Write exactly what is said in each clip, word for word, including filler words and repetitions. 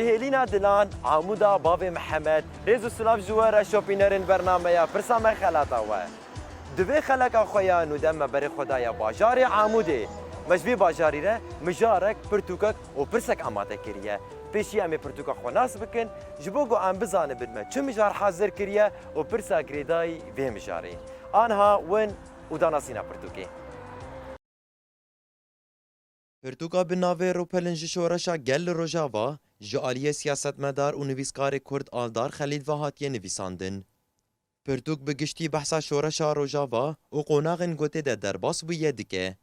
Hêlîna dilan, Amûda bavê Mihemed, rêz û silav ji we re şopînerên bernameya Pirsa Me Xelata We. Di vê xeleka xwe ya nû de me berê xwe daye bajarê Amûdê. Me ji vê bajarî re mijarek, pirtûkek û pirsek amade kiriye. Pêşî em ê pirtûka xwe nas bikin, ji bo ku em bizanibin me çi mijar hazir kiriye û pirsa girêdayî vê mijarê. Aniha win û danasîna pirtûkê. Pirtûka bi navê Rûpelin ji Şoreşa Gel li Rojava, ji aliyê siyasetmedar û nivîskarê Kurd Aldar Xelîl ve hatiye nivîsandin. Pirtûk bi giştî behsa şoreşa Rojava û qonaxên ku tê de derbas bûye dike.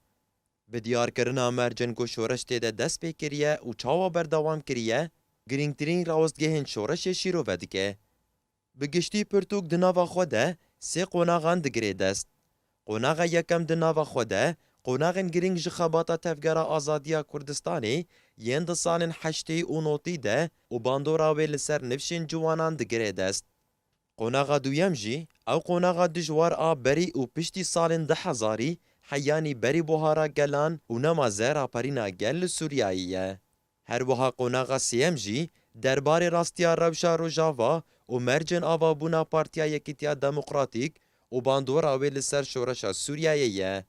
Bi diyarkirina mercên ku şoreş tê de dest pê kiriye û çawa berdewam kiriye, girîngtirîn rawestgehên şoreşê şîrove dike. Bi giştî pirtûk di nava xwe de sê qonaxan digire dest. Qonaxa yekem di nava xwe de qonaxên girîng ji xebata Tevgera Azadiya Kurdistanê yên di salên heştê û notî de û bandora wê li ser nifşên ciwanan digire dest. Qonaxa duyem jî ew qonaxa dijwar a berî û piştî salên du hezarî, heyanî berî buhara gelan û nema zehra perîna gel li Sûriyeyê ye. Her wiha qonaxa sêyem jî derbarê rastiya rewşa Rojava û mercên avabûna Partiya Yekîtiya Demokratîk û bandora wê li ser şoreşa Sûriyeyê ye.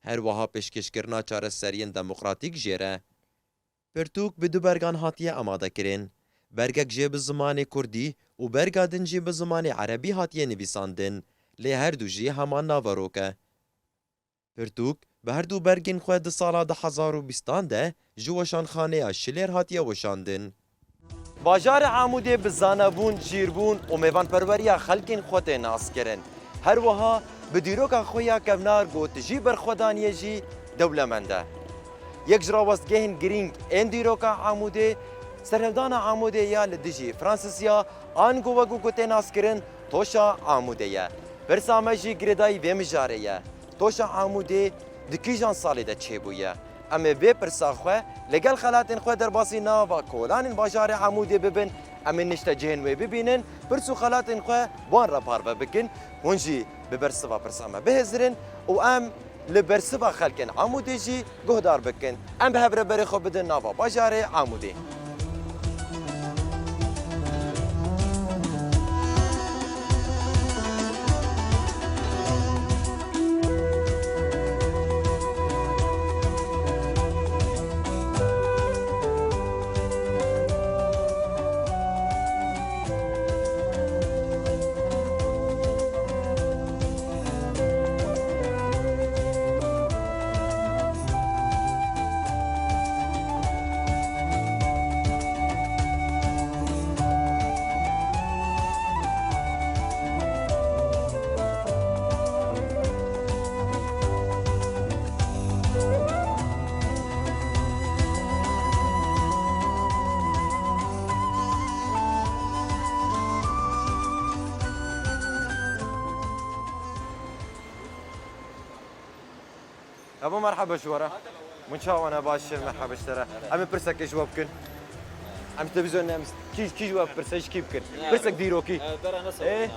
Her wiha pêşkêşkirina çareseriyên demokratîk jê re. Pirtûk bi du bergan hatiye amadekirin. Bergek jê bi zimanê kurdî û berga din jî bi zimanê erebî hatiye nivîsandin, lê her du jî heman naverok e. Pirtûk bi her du bergên xwe di sala du hezar û bîstan de ji Weşanxaneya Şilêr hatiye weşandin. Bajarê Amûdê bi zanebûn, jîrbûn û mêvanperweriya xelkên xwe tê naskirin. Her wiha bi dîroka xwe ya kevnar ku tijî berxwedaniyê jî dewlemend e. Yek ji rawestgehên girîng ên dîroka Amûdê, serhildana Amûdê ya li dijî Fransisya, an ku wekî ku tê naskirin, Toşa Amûdê ye. Pirsa me jî girêdayî vê mijarê ye. Toşa Amûdê di kîjan salê de çêbûye? Em ê vê pirsa xwe li gel xelatên xwe derbasî nava kolanên bajarê Amûdê bibin, em ê niştecihên wê bibînin, pirs û xelatên xwe bi wan re parve bikin. Hûn jî bi bersiva pirsa me bihêzirin û em li bersiva xelkên Amûdê jî guhdar bikin. Em bi hev re berê xwe bidin nava bajarê Amûdê. Ebo, merheba ji we re. Min çawa ne, baş e, merheba ji te re. Em ê pirsekê ji we bikin. Em ji televîzyonê, em kî, kî ji we pirse, ji kî bikin? Pirsek dîrokî. Ê?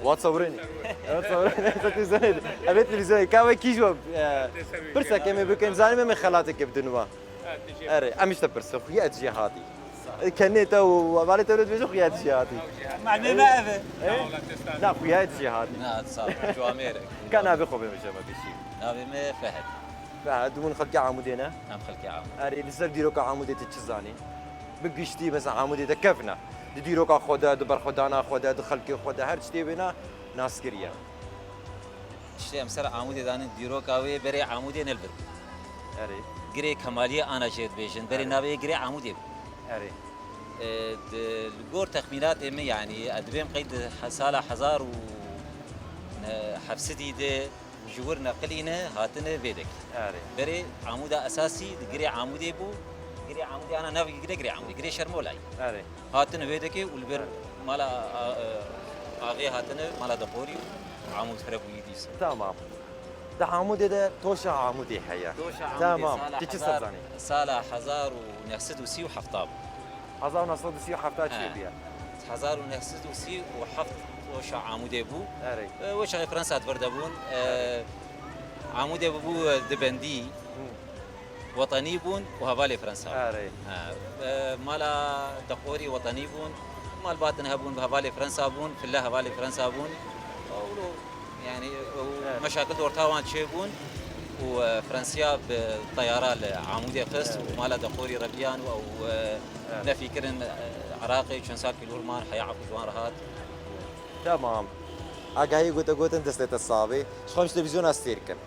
Wat sewrênî. Wat sewrênî. Em ê televîzyonê. Ka we kî ji we, e, pirsek em ê bikin, zanim em ê xelateke bidin we. Erê, em ji te pirsin, xuya tu jê hatî. Kenê te û hevalê te wilo dibêjin xuya tu jê hatî. Malê me ev e. E? Na, xuya tu jê hatî. Na, sağ ol, Cuamêr. Ka navê xwe bêjin me pêşî. Navê me Fehd. Fehd, hûn xelkê Amûdê ne? Em xelkê Amûdê. Erê, li ser dîroka Amûdê tu çi zanî? Bi giştî, mesela Amûdê de kevn e. Di dîroka xwe de, di berxwedana xwe de, di xelkê xwe de, her tiştê wê ne nas kiriye. Tiştê em ser Amûdê danin, dîroka wê berê Amûdê ne li vir bû. Erê. Girê Kemaliyê ana jê dibêjin. Berê Erê. Navê yê Girê Amûdê bû. Erê. E, di, li gor texmînatê min, yanî, ez dibêm qey di he-, sala hezar û heft sedî de ji wir neqilîne hatine vê dekê. Erê. Berê Amûda esasî di Girê Amûdê bû. Girê Amûdê ana navê Girê, Girê Amûdê, Girê Şermolayê. Erê. Hatine vê dekê û li ber Erê. Mala, a, a, axê hatine mala Deporî û Amûd fireh bûyî dîsa. Tamam. Di Amûdê de Toşa Amûdê heye. Toşa Amûdê Tamam. Sala Tu çi hezar, ser zanî? Sala hezar û neh sed û sî û heft bû. Hezar û neh sed û sî û heft He. çêbûye. Hezar û neh sed û sî û heft Toşa Amûdê bû. Erê. E, wê çaxê Fransa di vir de bûn. E, Erê. Amûdê bû, e, dibendî. Hı. Wetenî bûn û hevalê Fransa bûn. Erê. Ha, e, mala Dexorî wetenî bûn, malbatên hebûn, hevalê Fransa bûn, fille hevalê Fransa bûn. Û, yani, û Evet. meşakil di orta wan çêbûn û, e, Fransiya bi teyara li Amûdê xist û Evet. mala Dexorî reviyan û ew, e, Evet. nefî kirin, e, Iraqê çend sal pîlûr man, heya efû ji wan re hat. Tamam. Agahî gote gotin destê te sax bê. Ji xwe em ji televîzyona Stêrk in.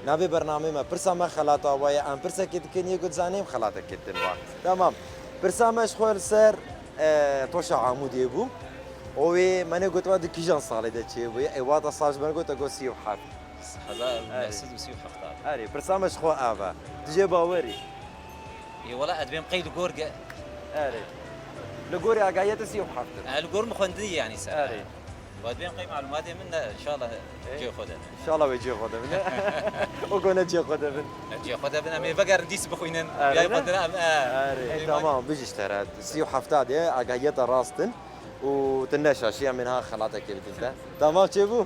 Navê bernameyê me pirsa me xelata we ye. Em pirsekê dikin, yê ku dizanê em xelatekê din we. Tamam. Pirsa me ji xwe li ser, e, Toşa Amûdê bû. Û wê me nê gotiba di kîjan salê de çêbûye. Ê wata sal ji me gote got sî û heft. Hezar Erê. neh sed û sî û heft. Erê, pirsa me ji xwe ev e. Tu jê bawer î? Ê wela ez dibêm qey li gor ge- Erê. Li gorî agahiyê te sî û heft in. E, li gor min xwendî yani ser. Erê. Wa dibêm qey malûmatê min ne, inşallah Ê? cihê xwe de bin. İnşallah wê cihê xwe de bin. O ku ne cihê xwe de bin. Ne cihê xwe de bin, em ê vegerin dîs bixwînin. Erê Yay ne? xwe de em, e, Erê, ê, tamam, bijî ji te re. Sî û hefta de agahiyê te rast in û tu neşaşî, em ê niha xelatekê bidin te. Tamam çêbû?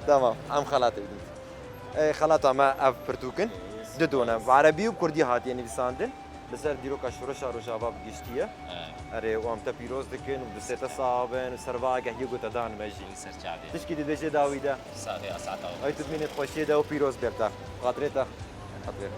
Tamam, em xelatê bidin te. Ê, xelata me ev pirtûk in. Du done. Bi erebî û kurdî hatiye nivîsandin. Li ser dîroka şoreşa Rojava bi giştî ye. He. Erê, û em te pîroz dikin û destê te sax bin û serva agahiyê ku te dan me jî. Wî ser çavê. Tişkî dibêjê dawî de. Saxê, a saeta. Ay tu bimînî di xweşiyê de û pîroz bê te. Xatirê te. Xatirê.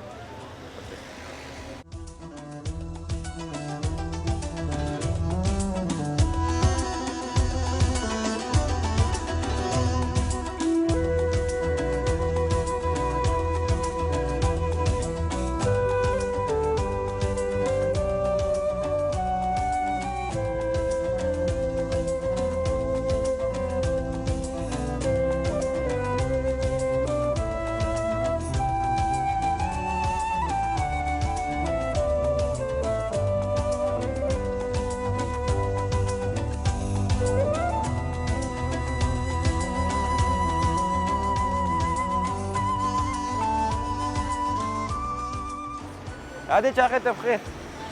Hadi çaxê te bixêr.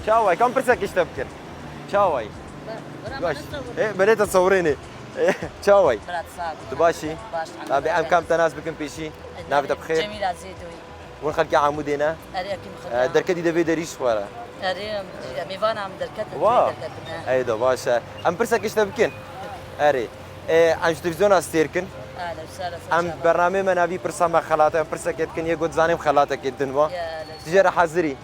Çaway, kam pirsekî ji te bikin? Çaway? Baş. Ê, belê te sewrênê. Çaway? Brat sağ ol. Tu baş î? Baş, Navê em kam te nas bikin pêşî? Navê te bixêr? Cemîla Zêdoyî. Hûn xelkê Amûdê ne? Erê, ekî xelkê. E, derketî de vê derî ji xwe re. Erê, em, em ê van em derketin, Wa. derketin, he. Ey do baş e. Em pirsekê ji te bikin? Erê. E, em ji televîzyona Stêrk in. Ahlan, sala, sala, Em çava. bernameyê me navî pirsa me xelata, em pirsekê dikin, yê got zanêm xelatekê din wa. Ya, ahlan. Tu jê re hazir î?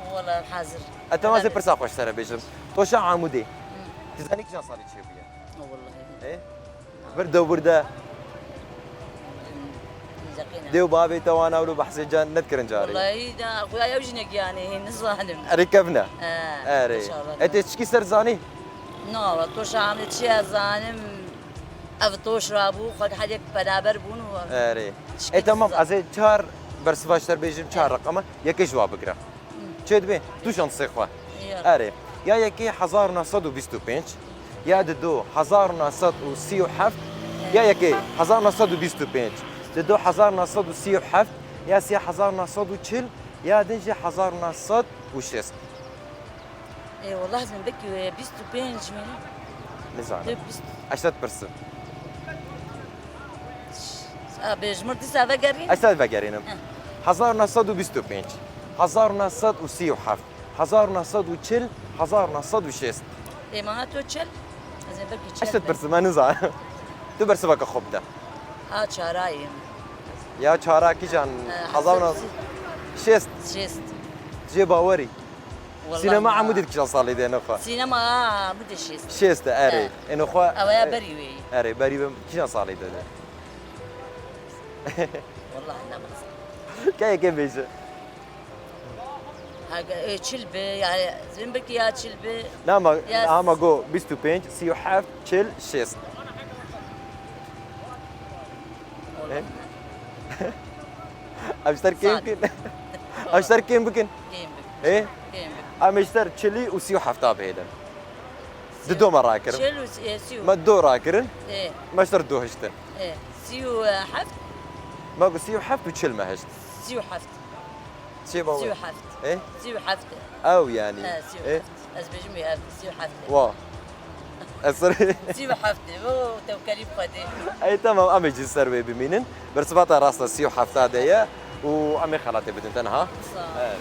Wala hazir. E, tamam, ez ê Ahlan. pirsa xwe ji te re bêjim. Toşa Amûdê. Hı. Tu zanî kîjan salê çêbûye? Wallahî. E? Vir de vir de. Dê û bavê te wana wilo behsê can nedikirin carê. Wallahî da, xuya ew jî negiyanê, hê nizanim. Erê kevne. He, Erê. inşallah. E tê çikî ser zanî? Na, wa Toşa Amûdê çi ez zanim? Ev Toşa bû, xwe herek beraber bûn û Erê. çikî E tamam, diza- ez ê çar bersiva ji te re bêjim, çar Erê. reqema, yekê ji wa bigire. Çê dibê? Tu şansê xwe. Ya. Erê. Ya yekê hezar neh sed û bîst û pênc, ya dido hezar neh sed û sî û heft, ya yekê hezar neh sed û bîst û pênc, dido hezar neh sed û sî û heft, ya sê hezar neh sed û çil, ya din jî hezar neh sed û şêst. Ê, wallah ez min bekî wê bîst û pênc mî? Nizanim. Dê bîst. Ez te dipirsim. A, bê ji mir dîsa vegerîn? Ez te vegerînim. Heh. Hezar neh sed û bîst û pênc, hezar neh sed û sî û heft, hezar neh sed û çil, hezar neh sed û şêst. Ê, mana tu çil? Ez ê bekî çil Ez te be. dipirsim, ez nizanim. Tu bersiveke xwe bide. A, çarayê. Ya çara kîjan? Ee, hezar neh sed û şêst. Şêst. Jê bawerî. Wallahî Sînema ya. Amûdê di kîjan salê de êne xwe? Sînema Amûdê şêst. Şêst e, erê. He. Êne xwe, Ew ya e, berî wê. Erê, berî wê kîjan salê de de? Wallahî namaz. Keyekê bêje. Ha, e, çil bi, yani, zin bikî ya çil bi. Nama, Ya ama go bîst û pênc, sî û heft, çil, şêst. Wallahî. E? Em ji te re kêm Sade. bikin. Em ji te re kêm bikin. Kêm bik. Ê? Kêm bik. Em ji te re çilî û sî û hefta bihêlin. Di do me rakirin. Çil û sî, e, sî û. Me do rakirin. Ê. Me ji te re do hiştin. Ê. Sî û heft. Me got sî û heft û çil me hişt. Sî û heft. Çê bawer? Sî û heft. Ê? Sî û heft. Ew yani. He, sî û heft. Ê? Ez bêjim wê ev sî û heft. Wa. Ez ser Sî û heft. O tewkelî bi Xwedê. Ey, tamam, em ê jî ser wê bimînin. Bersiva te rast e, sî û hefta de ye û em ê xelatê bidin te niha. Sağ ol. Evet.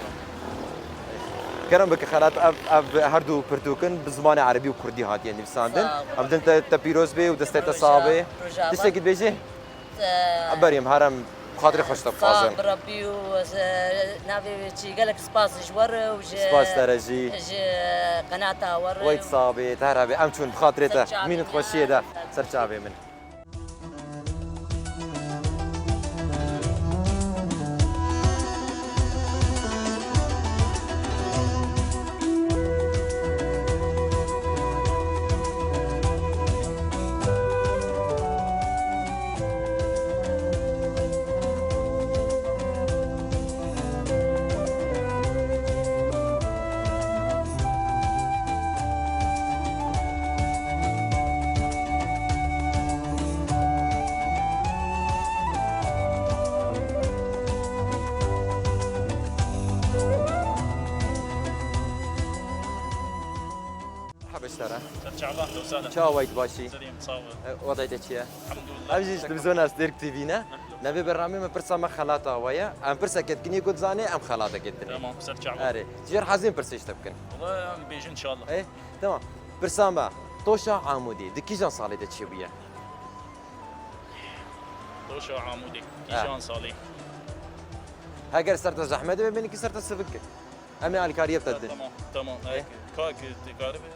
Kerem bike xelat, ev, ev her du pirtûk in bi zimanê erebî û kurdî hatiye nivîsandin. Sağ ol. Em din te, te pîroz bê û destê te sax bê. Roja, roja. Tiştekî dibêjî? Te- Berîm herem xatirê xweş te bixwazin. Sağ bi Rebbî û ez, e, navê wê çi, gelek spas ji we re û ji, spas te re jî, ji qenata we re. Wey sax bê, te her hebê. Em çûn bi xatirê te. Mînit xweşiyê de. Ser çavê min. Merhaba ji te re. Ser çava, ehl û sehlen. Çawa yî, tu baş î? Serî, sağ ol. E, wedayê te çi ye? Elhamdülillah. Ev jî ji televîzyona Stêrk T V ne. Navê bernameyê me pirsa me xelata we ye. Em pirsek etkinî ku dizanê, em xelatekê dinê. Tamam, ser çava. Erê. Jêr hazir in pirsê ji te bikin. Wala em bêjin inşallah. Ê, tamam. Pirsa me, Toşa Amûdê di kîjan salê de çêbûye? Toşa Amûdê, ha, kîjan salê? Heger ser te zehmet be, benî kî ser te sivik kir. Em ê alîkariyê bi te didin. Tamam, tamam. Ê? Ka, ka, te karibe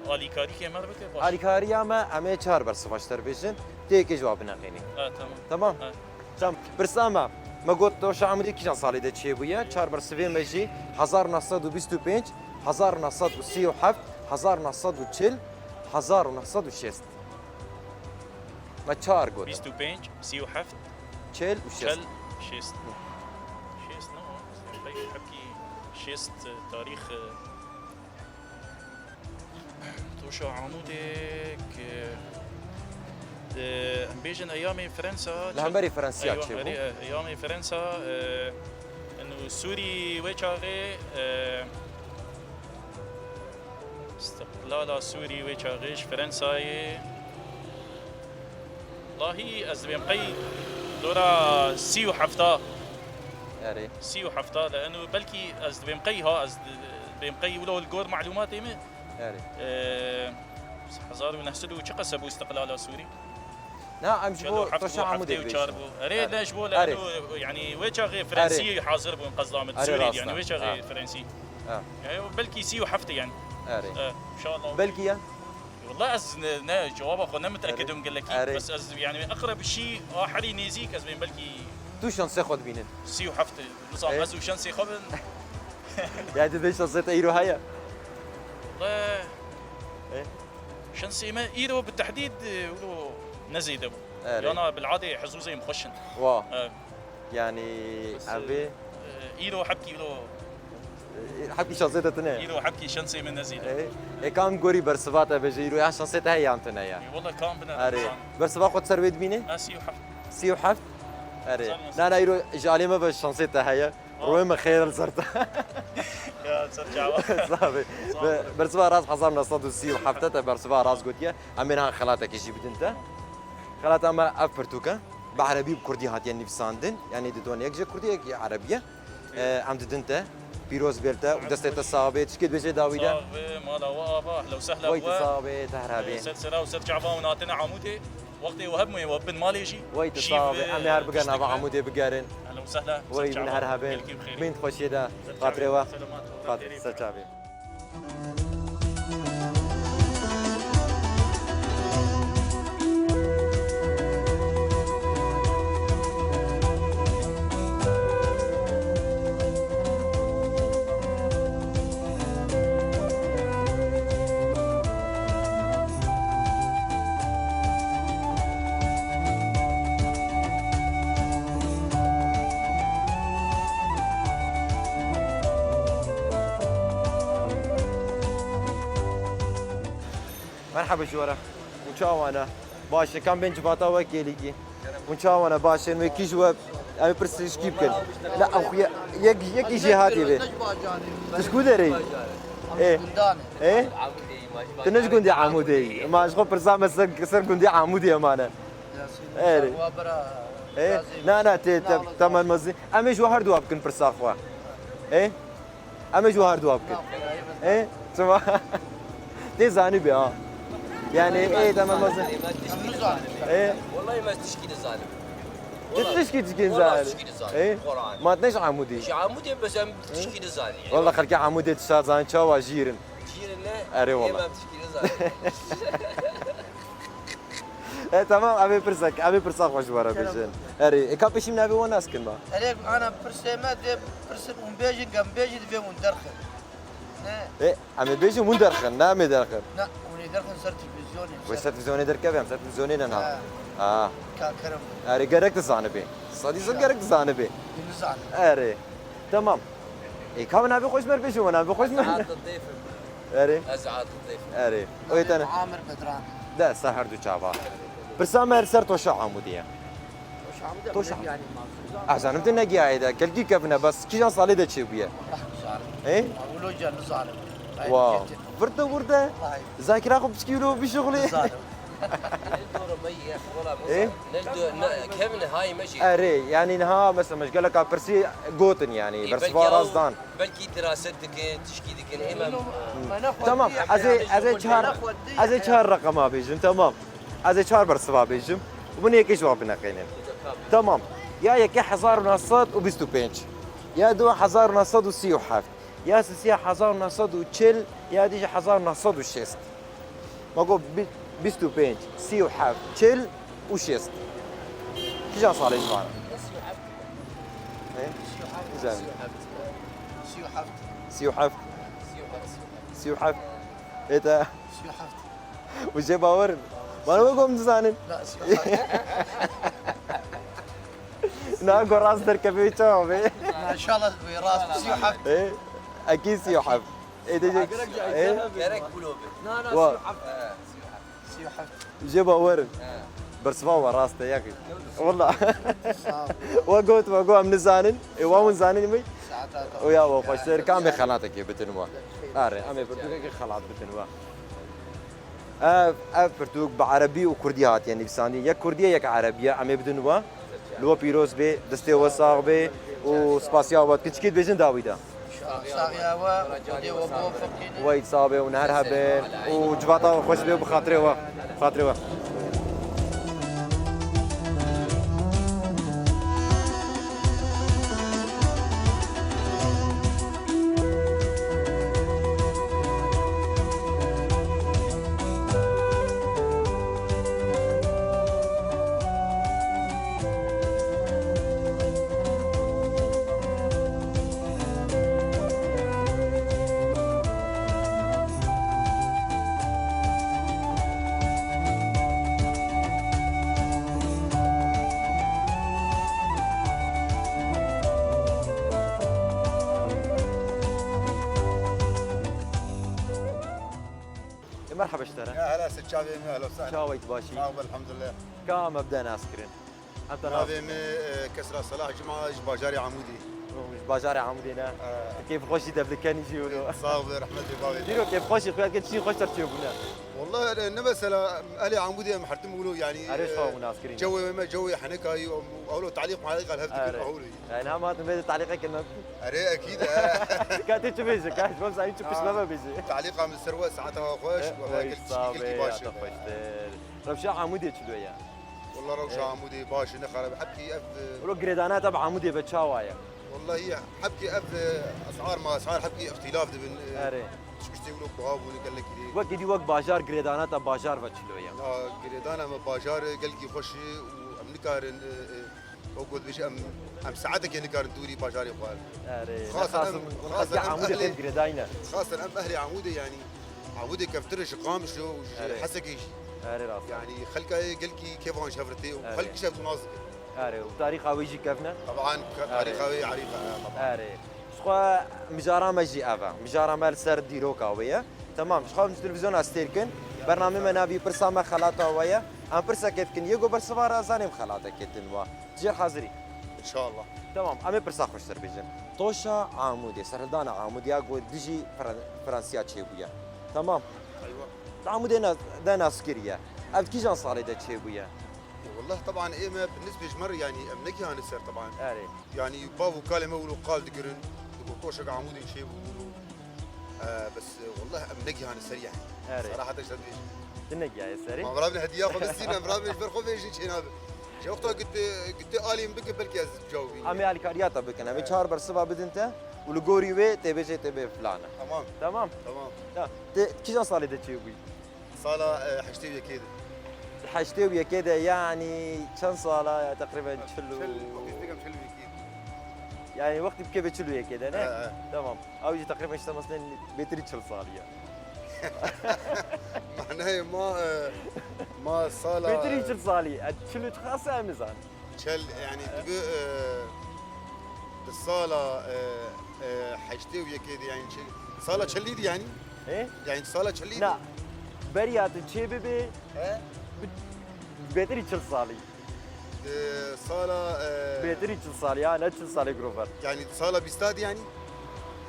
alîkarîkê me re bike, baş. Alîkariya me, em ê çar bersiva ji te re bêjin, tê yekê ji wan bineqînî. Ha, tamam. Tamam? Ha. Tamam. Pirsa me, me got Toşa Amûdê kîjan salê de çêbûye? Çar bersivê me jî hezar neh sed û bîst û pênc, hezar neh sed û sî û heft, hezar neh sed û çil, hezar neh sed û şêst. Me çar got. Bîst û pênc, sî û heft, çil û şêst. Çil, şêst. Şêst ne o? Pek hepkî şêst, e, tarîx, e, Toşa Amûdê ki, e, em bêjin eyamê Fransa, li hemberî Fransiya çêbû. Eywa-, erê, e, eyamê Fransa, e, eno Sûrî wê çaxê, e, Îstiqlala Sûrî wê çaxê ji Fransayê. Lahî ez dibêm qey dora sî û hefta. Erê. Sî û hefta de eno belkî ez dibêm qey ha, ez di-, dibêm qey wilo li gor malûmatê min. Erê. Eee, hezar û neh sed û çi qese bû îstiqlala Sûrî? Na, em ji bo Toşa Amûdê bêjin. Erê, ne ji bo li eno, yanî wê çaxê Fransî hazir bûn qezlamit Sûrî, yanî wê çaxê Fransî. Ha. Yanî belkî sî û heft e yanî. Erê. E, inşallah. Belkî ya? Wala ez ne, ne, cewaba xwe ne muteekid im gelekî. Erê. Bes ez yanî eqreb şî a herî nêzîk ez bên belkî. Tu şansê xwe dibînin. Sî û heft e. Nizam ez û şansê xwe bin. Ya tu dê şansê te îro heye? Wala. E? Şansê me îro bi tehdîd, e, wilo ne zêde bû. Erê. Yana bil'adê hizûzê em xweş in. Wa. E. Yanî, bes, ev ê, e, îro hepkî îro. E, hepkî şansê te tune. Îro hepkî şansê min nezîde. E, e, kam gorî bersiva te bêje îro ya şansê te heye yan tune ya? E, wala kam bine. Erê. Bersiva xwe ser wê dibînî? Ha, sî û heft. Sî û heft? Erê. Sağ ol. Na, na, îro ji alê me ve şansê te heye. Royê me xêr li ser te. Ya, ser çava. Sax be. Sağ ol. Be-, bersiva rast hezar neh sed û sî û heft te bersiva rast gotiye. Em ê niha xelatekê jî bidin te. Xelata me ev pirtûk e. Bi erebî û kurdî hatiye nivîsandin. Yanî didon yek jê kurdî, yek jê erebî ye. Ee, em didin te. Pîroz bê li te û destê te sax bê. Tişkê dibêje dawî de. Sax be, mala we ava, ehla û sehla we. Wey tu sax be, te her hebê. Ee, ser sera û ser çava hûn hatine Amûdê. Wextê we hebûye we bin malê jî. Wey tu sax be. Em ê her bigerin ava Amûdê bigerin. Ehla û sehla. Wey hûn her hebin. Bin xweşiyê de. Xatirê we. Selamet. Xatir, ser çavê. Merhaba ji we re. Hûn çawa ne? Baş e, kam bên civata we kêlîkî. Hûn çawa ne? Baş in, wê kî ji we, em ê pirs ji kî bikin? La, ew xuya, yek, yekî jêhatî bê. Tu ji ku derê yî? Ê? Ê? Tu ne ji gundê Amûdê yî? Ma ji xwe pirsa me ser, ser gundê Amûdê mane. Erê. Ê? Na, na, tê, te, te me mezin. Em ê ji we her duwa bikin pirsa xwe. Ê? Em ê ji we her duwa bikin. E? Çima? Tê zanîbê ha. Yani, e, tamam, mezin. Em nizanin. E? Wallahî me tişkî nizanim. Tu tişkî tişkî nizanim. Tişkî nizanim. E? Quran. Ma ne ji Amûdî? Ji Amûdê bes em tişkî nizanin. Walla xelkê Amûdê tişta zan çawa jîrin. Jîrin ne? Erê walla. Em tişkî nizanin. E, tamam, em ê pirsek, em ê pirsa xwe ji we re bêjin. Erê, e, ka pêşî min navê wan nas kin ba. Erê, ana pirsê me dê pirsin hûn bêjin, gem bêjin, divê hûn derxin. Ne? E, em ê bêjin hûn derxin, ne em ê derxin. Ne, hûn ê derxin ser televîzyonê. Wê ser televîzyonê derkeve, em ser televîzyonê ne niha. Ha. Ha. Ka kerem. Erê, gerek dizanibê. Sedî sed gerek dizanibê. Nizanim. Erê. Tamam. E, ka min navê xwe ji me re bêjin, wan navê xwe ji me re. Erê. Ez Adil Dêf. Erê. O yê te ne? Amir Bedran. De, ser her du çava. Pirsa me li ser toşa Amûdê ye. Toşa Amûdê. Toşa. Ez zanim tu negiyaye de. Kelkî kevine, bes kîjan salê de çêbûye? Wilo ca nizanim. Wa. Virde wirde. Zakira xwe piçkî wilo bişuxulê. Nizanim. Ne dora me ye, wala. E? Ne do-, ne, kevine hay me jî. Erê, yani niha mesela ji geleka pirsî gotin yani. E, bersiva rast dan. Belkî diraset dikin, tişkî dikin, ê me. Tamam, ez ê, ez ê çar, ez ê çar reqema bêjim, tamam. Ez ê çar bersiva bêjim. Û min yekê ji wan bineqînin. Tamam. Ya yekê hezar û neh sed û bîst û pênc. Ya du hezar û neh sed û sî û heft. Ya sisiya hezar û neh sed û çil, ya dî jî hezar û neh sed û şêst. Ma got bî-, bîst û pênc, sî û heft, çil û şêst. Kîjan salê ji van? He? Kîjan? Sî û heft. Sî û heft. Sî û heft. Ê te? Sî û heft. Û jê bawer in. Bana wek hûn dizanin. Na, sî û heft. Na, go rast derkeve çawa be? Na, inşallah wê rast sî û heft. E, ekî sî û heft. Ê, dê jê, e? Gerek wilo be. Na, na, sî û heft. Sî û heft. Jê bawer in. He. Bersiva we rast e, yexî. Walla. Sağ ol. We got, we got, em nizanin. Ê, we hûn zanin mi? Saeta te. O ya, we xweştir. Ka em ê xelatekê bitin we. Are, em ê pirtûkekê xelat bitin we. Ev, ev pirtûk bi erebî û kurdî hatiye nivîsandin. Yek kurdî ye, yek erebî ye. Em ê bidin we. Li we pîroz bê, destê we sax bê û spasiya we dikin. Çikê dibêjin dawî de? Saxiya we, Xwedê we biwefeqîne. Wey sax bê û her hebin û civata we xweş bê û bi xatirê we. Xatirê we. E, merhaba ji te re. Ya, hela se çavê me, hela se. Çawa yî, tu baş î? Sağ ol, elhamdülillah. Ka me bide naskirin. Em te nas. Navê me, e, Kesra Salah Cuma, ji bajarê Amûdê. Ji bajarê Amûdê ne? E. Kêfxweşî devlikenî jî wilo. Sağ ol, rehmetê bavê. Dîro kêfxweşî xwe ke çi xweştir çêbûne. Wallah, e, ne mesela, ehlê Amûdê em hertim wilo, yani, erê, e, xwe nas kirîne. Cewê me, cewê henikayî, û ewlo talîq malîq al hev dikin, erê. Ahûrî. Yani, hema hatin vê de talîqek ne. Erê, ekîd, e. Ka tê çi bêje, ka ji bo sayî çi pişt nebe bêje. Talîqa min ser we, saeta we xweş, e, we, we, gel sax çi, gel bê, baş ya te xweştir. Rewşa Amûdê çilo ye? Wallah rewşa Amûdê baş e, ne xerab. Hebkî ev, e, wilo girêdana te bi Amûdê ve çawa ye? Wallahî hebkî ev, e, esar ma esar hebkî îxtîlaf dibin, e, erê. Tiştê wilo buha bûne gelekî dî. Wek êdî wek bajar girêdana te bajar ve çilo ye? Ya girêdana me bajar e, gelkî xweş e û em nikarin, e, e, wek got bêjî em, em saetekê nikarin dûrî bajarê xwe. Erê, xasen em, xasen em Amûdê ehlê, tê girêdayî ne. Xasen em ehlê Amûdê yanî. Amûdê kevtir e ji Qamişlo û ji, erê, Hesekê jî. Erê, rast. Yanî xelka yê gelkî kêfan ji hev re tê û, erê, xelk ji hev nas dikin. Erê, û tarîxa wê jî kevn e? Taban, erê, tarîxa wê erîqa, e, taban. Erê. Ji xwe mijara me jî ev e. Mijara me li ser dîroka wê ye. Temam, ji xwe em ji televîzyona stêr kin. Bernamê me navî pirsa me xelata we ye. Em pirsekê dikin. Yê ku bersiva re zanê em xelatekê din we. Jêr hazirî. İnşallah. Tamam, em ê pirsa xweştir bêjin. Toşa Amûdê, serhildana Amûdê ya ku dijî Fran-, Fransiya çêbûye. Tamam. Eywa. Amûdê na-, de naskirî ye. Ev kîjan salê de çêbûye? Wallah, teban ê me bi nisbê ji me re, yanî em negihane ser teban. Erê. Yanî bav û kalê me wilo qal digirin. Digo toşek Amûdê çêbû wilo. E, bi Wallah em negihane ser yani. Erê. Saraheten ji te dibêjim. Tu negihaye serê? Ma em rabin hediya xwe bistîne, em rabin ji ber xwe vê jî çênabe. Ji wexta gitê, gitê alî min bike belkî ez cawibînim. Em ê alîkariya te bikin. Em ê çar bersiva bidin te û li gorî wê tê bêjê tê bê filan e. Tamam. Tamam? Tamam. Ya, tu kîjan salê de çêbûyî? Sala, e, heştê û yekê de. Heştê û yekê de, yanî çend sala ya? Teqrîben çil û... Çil, wextê bêjim çil û yekê. Yanî wextê bikeve çil û yekê de, ne? He, he. Tamam. Ew jî teqrîben işte mesela bêtirî çil salî ya. Manayê ma, e, ma sala, Bêtirî e, çil salî. E, çil û çiqas e, em nizanin. Çel, yani, dibi, e, di sala, e, e, heştê û yekê de, yani, çi, sala çelî de, yani? He? Yani, sala çelî de. Na, beriya tu çê bibe, He? bi-, bêtirî çil salî. Di sala, e, Bêtirî çil salî, ya, ne çil salê girover. Yani, sala bîsta de, yani?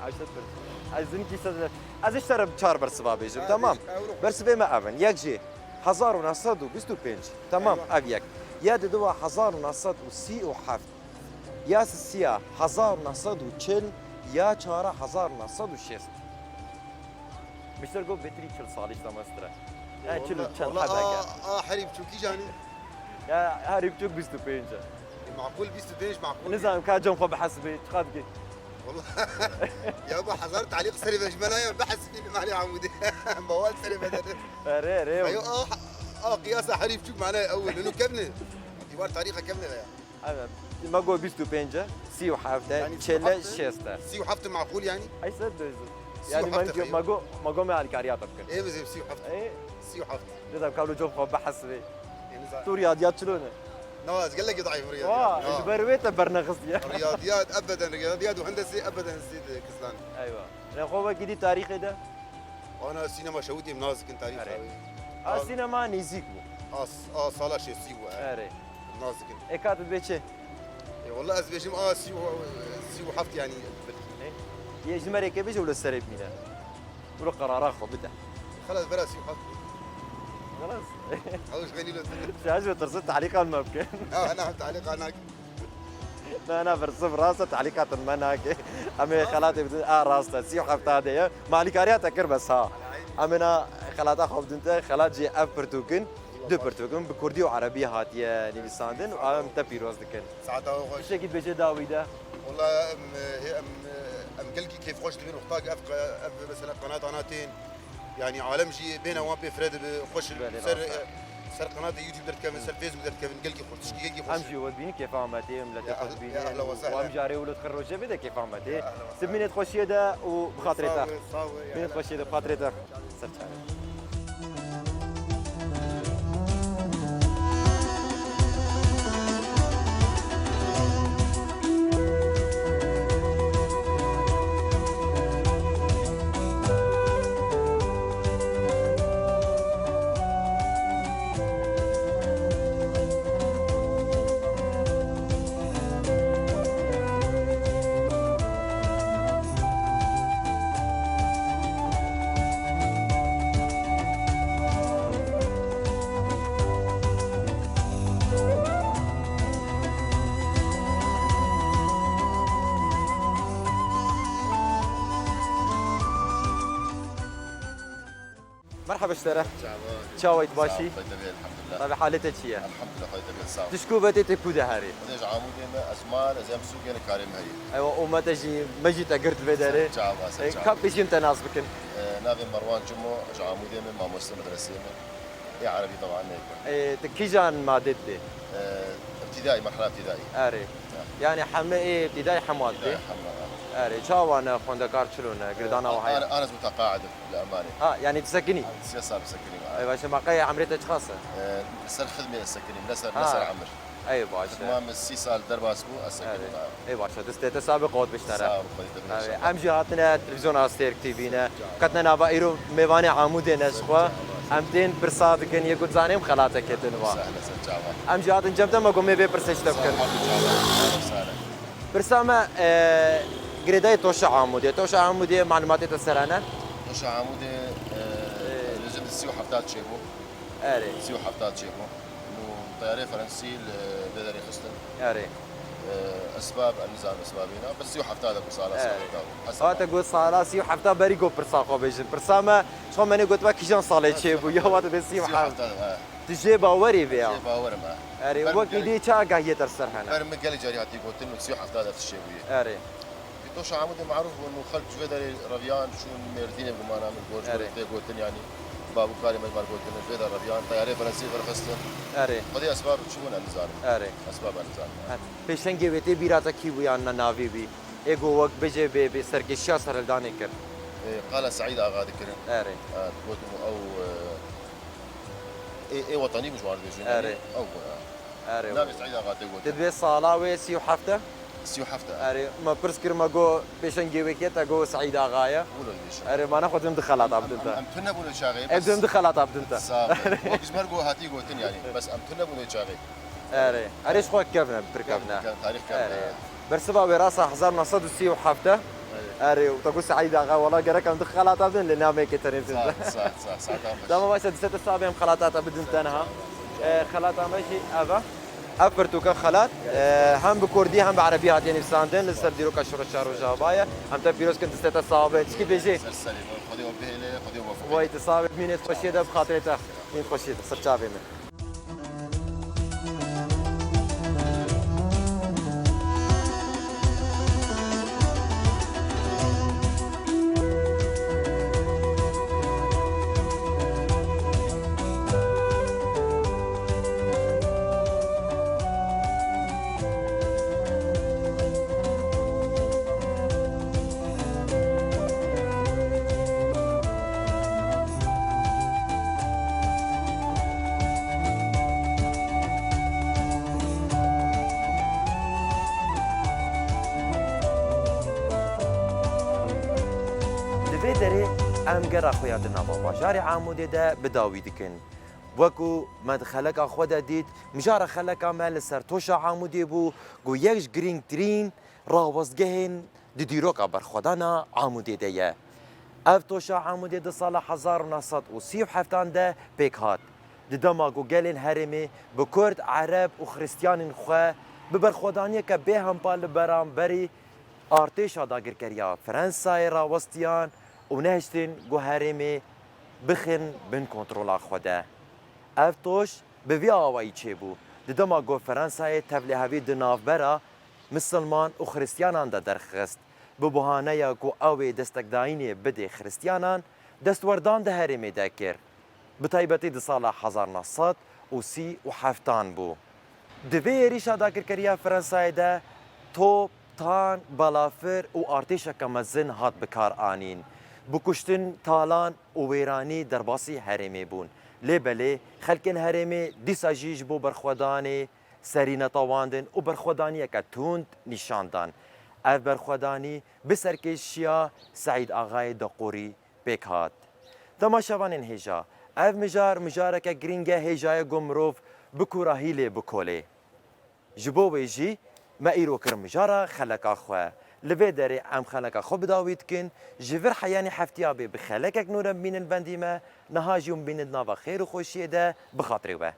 Eşet bir. Ez din ki se-, ez işte çar bersiva bêjim, Ha, tamam. bêj, ew ruh. Bersivê me ev in. Yek jî hezar û neh sed û bîst û pênc. Tamam, Eywa. ev yek. Ya di diwa hezar û neh sed û sî û heft. Ya sisiya hezar û neh sed û çil, ya çara hezar û neh sed û şêst. Mişter got bêtirî çil salî işte mestre. E, çil û Walla, çend walla, hebeke. A, a herî biçûkî canî. Ya herî biçûk bîst û pênc e. E, makul bîst û pênc makul. Nizanim ka cem xwe bihesibê, çiqas dike? Walla. Ya bu hezar talîq serê ve ji me nayê, bihesibînim alî Amûdê. Bawal serê ve de. Erê, erê. Ayo, a, a qiyasa herî biçûk mane ew, hinu kevne. Dîwar tarîxa kevne veya. Evet. Me got bîst û pênc e, sî û heft e, Yani çel e, sî û heft e. şêst e. Sî û heft makul yani? Ay ser döz. Sî û heft e xeyo. Yani me got, me got me alîkariya te bikin. Ê, bizê sî û heft. Ê. Sî û heft. Dizem ka wilo cem xwe bihesibê. Ê, nizam. Tu riyadiyat çilo ne? Na, ez gelekî daîf riyadiyat. Wa, Na. ji ber wê te bernexistiye. Riyadiyat, ebeden riyadiyat û hendesê ebeden zêde kislan. Eywa. Ne xwe wekî dî tarîxê de? Ana sînema Şewitê em nas dikin tarîxa Erê. wê. A A, sînema nêzîk bû. a s-, a sala şêstî bû, e. Erê. Nas dikin. Ê ka tu dibê çi? E, walla ez bêjim a sî û, sî û heft yani belkî. Ê? Yê ji me rê ke bêje wilo serê bimîne. Wilo qerara xwe bide. Xelas, vera sî û heft. Xelas. Ew ji xenî lo. Şaş ve tirsin talîqan me bike. Na, na, talîqan nakin. Na, na, bersiv rast e, tehlîkatin me nake. Em ê Rast e. xelatê bidin, a, rast e, sî û heft de ye. Me alîkariya te kir bes ha. Em ê na xelata xwe bidin te, xelat jî ev pirtûk in, du pirtûk in, bi kurdî û erebî hatiye nivîsandin û em te pîroz dikin. Saeta we xweş. Tiştekî dibêje dawî de? Wala em, hê em, em gelkî kêfxweş dibin wexta ev, ev mesela qenatana tên. Yani alem jî bêne wan pê fire dibe, xweş Belê, ser, rast e. ser qenatê YouTube derdikevin, ser Facebook derdikevin, gelkî xweş, tişkî gelkî xweş. Em jî we dibînin kêfa me tê, milletê Ya xwe ehl-, dibînin ya ehla we û sehla. em jî arê wilo dixin rojevê de kêfa me tê. Ya ehla we Sibînêt xweşiyê de û bi xatirê te. Sağ ol, sağ ol, ya Bînêt ehla xweşiyê de bi xatirê te. Ser çavê. Merhaba ji te re. Çawa? Çawa yî, tu baş î? Sağ ol, xwedê be, elhamdülillah. Tabii halê te çi ye? Elhamdülillah, xwedê be, sağ ol. Tu ji ku ve tê, tê ku de herî? Xwedê ji Amûdê me, ez mal, ez em sûkê li karê me heyî. Eywa, û me te jî, me jî te girt vê derê. Ser çava, ser E, çava. Ka pêşî em te nas bikin. E, navê Merwan Cimo, ji Amûdê me, mamoste medresê me. Ê erebî teban nêkim. E, tu kîjan madê dibê? E, ibtidai, merhala ibtidai. Erê. Ya. Yani heme ê ibtidai hema dibê? İbtidai hema, ha. Erê, çawa ne xwendekar çilo ne, girdana E, wa heye? Ana, ana ez mutaqaid im, li Emanê. Ha, yani disekinî? Siyasa bisekinî, ha. Ê, baş e, ma qey emrê te çiqas e? E, ser xidmê ez sekinîm, ne ser, ne Ha. ser emir. Ey baş e. Xidma min sî sal derbas bû, ez sekinîm, Erê. ha. Ê baş e, destê te sabe, qewet biştare. Sağ ol, xwedê te Erê. inşallah. Em jî hatine televîzyona Astêrk T V ne. Katine nava îro mêvanê Amûdê ne ji xwe. Em tên pirsa dikin, yê ku dizanim xelate ketin wa. Sehla ser çava. Em jî hatin cem te, me got mê vê pirsê ji te bikin. Sağ ol, çava. Sağ ol. Pirsa me, e, girêdayê Toşa Amûdê. Toşa Amûdê malumatê te sera ne? Toşa Amûdê, e, Ee. lêzim sî û heft çêbû. Erê. Sî û heft çêbû. Nû teyarê Fransî li vê derê xistin. Erê. Esbab, em nizanim esbabê ne, bi sî û hefta de ku sala Evet. sala da bû. Hesaba. Hate got sala sî û hefta berî got pirsa xwe bêjin. Pirsa me, çawa me nê gotibe kîjan salê çêbû, ya wate bê sî û heft. Sî û hefta de, he. Tu jê bawerî vê ya? Jê bawerim, he. Erê, Ber wek gelek îdî çi agahiyê te ser hene? Ber min gelek carî hatî gotin û sî û hefta de tişt çêbûye. Erê. Toşa Amûdê marûf bûn û xelk ji vê derê reviyan çûn Mêrdînê, gumana min gor ji Erê. Tê gotin, yanî babû karê me mar gotin, vê de reviyan, teyarê Fransî verxistin. Erê. Xwedê esbab çi bûn em nizanin. Erê. Esbab em nizanin. Her. Pêşengê wê tê bîra te kî bû yan ne navê wî? Ê ku wek bêje bê, bê serkêşiya serhildanê kir. Ê, qala Seîd Axa dikirin. Erê. Ha, digotin ew, e, ê, ê wetanî bû ji wan dibêjin. Erê. Ew bû, ha. Erê. Navê Seîd Axa tê gotin. Di vê sala wê sî û heft e? Sî û heft e. Erê, me pirs kir, me got pêşengê wê kê, te got Seîd Axa ye. Wilo dibêjin. Erê, ma nexwazim di xelata bidin te. Em, em tune bûn çaxê, Em bes. Em di xelata bidin te. Sağ ol. Wek ji me re got hatî gotin yanî. Bes em tune bûn çaxê. Erê. Erê, ji xwe kevne, pir kevne. Kevne, tarîx kevne. Erê. Bersiva wê rasa hezar neh sed û sî û heft e. Erê. Erê, û te got Seîd Axa, wela gerek em di xelata bidin, lê namekê tenê bidin te. Sağ, sağ, sağ, sağ, tamam. Tamam, başe, dîsa te sax be, em xelata te bidin te niha. E, xelata me jî ev e. Ev pirtûka xelat, e, hem bi kurdî hem bi erebî hatiye nivîsandin, li ser dîroka şoreşa Rojava ye. Em te pîroz kin, dîsa te sax be. Çikî bêjî? Ser serê min, Xwedê we bihêle, Xwedê we bifirîne. Way, tu sax be, mînê xweşiyê de, bi xatirê te. Mîn xweşiyê de, ser çavê min. Di vê derê em gera xwe ya di nava bajarê Amûdê de bi dawî dikin. Wekû me di xeleka xwe de dît, mijara xeleka me li ser toşa Amûdê bû, ku yek ji girîngtirîn rawestgehên di dîroka berxwedana Amûdê de ye. Ev toşa Amûdê di sala hezar û neh sed û sî û heftan de pêk hat. Di dema ku gelên herêmê bi kurd, ereb û xiristiyanên xwe bi berxwedaniyeke bêhempa li beramberî artêşa dagirkeriya Fransayê rawestiyan û nehiştin ku herêmê bixin bin kontrola xwe de. Ev toş bi vî awayî çêbû. Di dema ku Fransayê tevlihevî di navbera misilman û xiristiyanan de derxist, bi buhaneya ku ew ê destekdayînê bidê xiristiyanan, destwerdan di herêmê de kir. Bi taybetî di sala hezar neh sed û sî û heftan bû. Di vê êrîşa dagirkeriya Fransayê de top, tank, balafir û artêşeke mezin hat bikaranîn. Bi kuştin, talan û wêranî derbasî herêmê bûn. Lê belê xelkên herêmê dîsa jî ji bo berxwedanê serî netewandin û berxwedaniyeke tund nîşan dan. Ev berxwedanî bi serkêşiya Seîd Axayê Deqorî pêk hat. Temaşevanên hêja, ev mijar, mijareke girîng e, hêja ye ku mirov bi kûrahî lê bikolê. Ji bo wê jî me îro kir mijara xeleka xwe. Li vê derê em xeleka xwe bi dawî dikin. Ji vir heyanî heftiya bê bi xelekek nû re bimînin bendî me. Niha jî hûn bimînin di nava xêr û xweşiyê de, bi xatirê we.